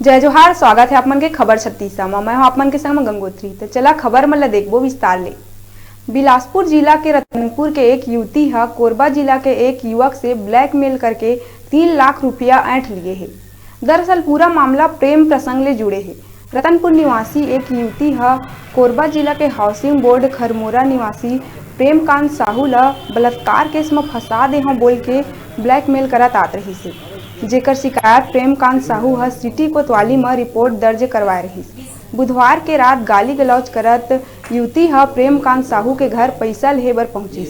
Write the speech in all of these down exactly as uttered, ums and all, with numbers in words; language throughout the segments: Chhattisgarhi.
जय जोहार, स्वागत हे आप मन के खबर छत्तीसा म। मैं हूं आप मन के संग म गंगोत्री। त चला खबर मन ल देखबो विस्तार ले। बिलासपुर जिला के रतनपुर के एक युवती ह कोरबा जिला के एक युवक से ब्लैकमेल करके तीन लाख रुपया ऐंठ लिए हे। दरअसल पूरा मामला प्रेम प्रसंग ले जुड़े हे। रतनपुर निवासी एक युवती ह कोरबा जिला के हाउसिंग बोर्ड खरमोरा निवासी प्रेमकांत साहू ल बलात्कार केस म फंसा दे हंव बोल के ब्लैकमेल करत आत रहिस हे, जेकर शिकायत प्रेमकांत साहू ह सिटी कोतवाली म रिपोर्ट दर्ज करवाए रहिस। बुधवार के रात गाली गलौज करत युवती ह प्रेमकांत साहू के घर पइसा लेहे बर पहुंचिस,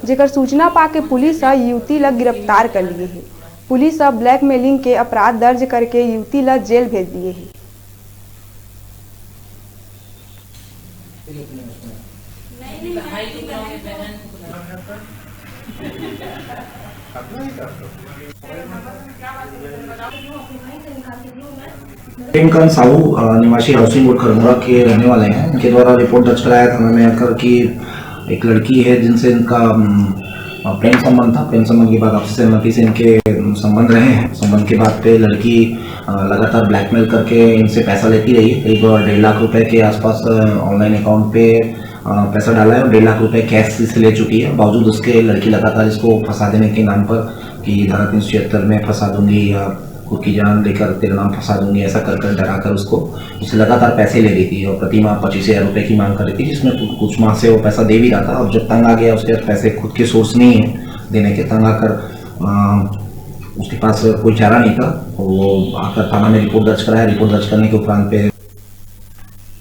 जेकर सूचना पाके पुलिस ह युवती ल गिरफ्तार कर लिए हे। पुलिस ह ब्लैकमेलिंग के अपराध दर्ज करके युवती ल जेल भेज दिए हे। प्रेमकांत साहू, अ, निवासी हाउसिंग बोर्ड खरमोरा के रहने वाले हैं। इनके द्वारा रिपोर्ट दर्ज कराया थाना में आकर कि एक लड़की है जिनसे इनका, अम, अ, प्रेम संबंध था। प्रेम संबंध के बाद आपसी सहमति से इनके, अम, संबंध रहे हैं। संबंध के बाद पे लड़की, अ, लगातार ब्लैकमेल करके इनसे पैसा लेती रही है। करीब डेढ़ लाख रुपए के आसपास, अ, ऑनलाइन अकाउंट पे, अ, पैसा डाला है और डेढ़ लाख रुपए कैश से ले चुकी है। बावजूद उसके लड़की लगातार इसको फंसा देने के नाम पर कि धारा तीन सौ छिहत्तर में फंसा दूंगी या खुद की जान लेकर तेरा नाम फंसा दूंगी, ऐसा कर कर डरा कर उसको, उससे लगातार पैसे ले रही थी और प्रति माह पच्चीस हज़ार रुपये की मांग कर रही थी, जिसमें कु-, कुछ माह से वो पैसा दे भी रहा था। अब जब तंग आ गया, उसके पास पैसे खुद के सोर्स नहीं है देने के, तंग आकर, अ, उसके पास कोई चारा नहीं था। वो आकर थाना में रिपोर्ट दर्ज कराया। रिपोर्ट दर्ज करने के उपरांत पे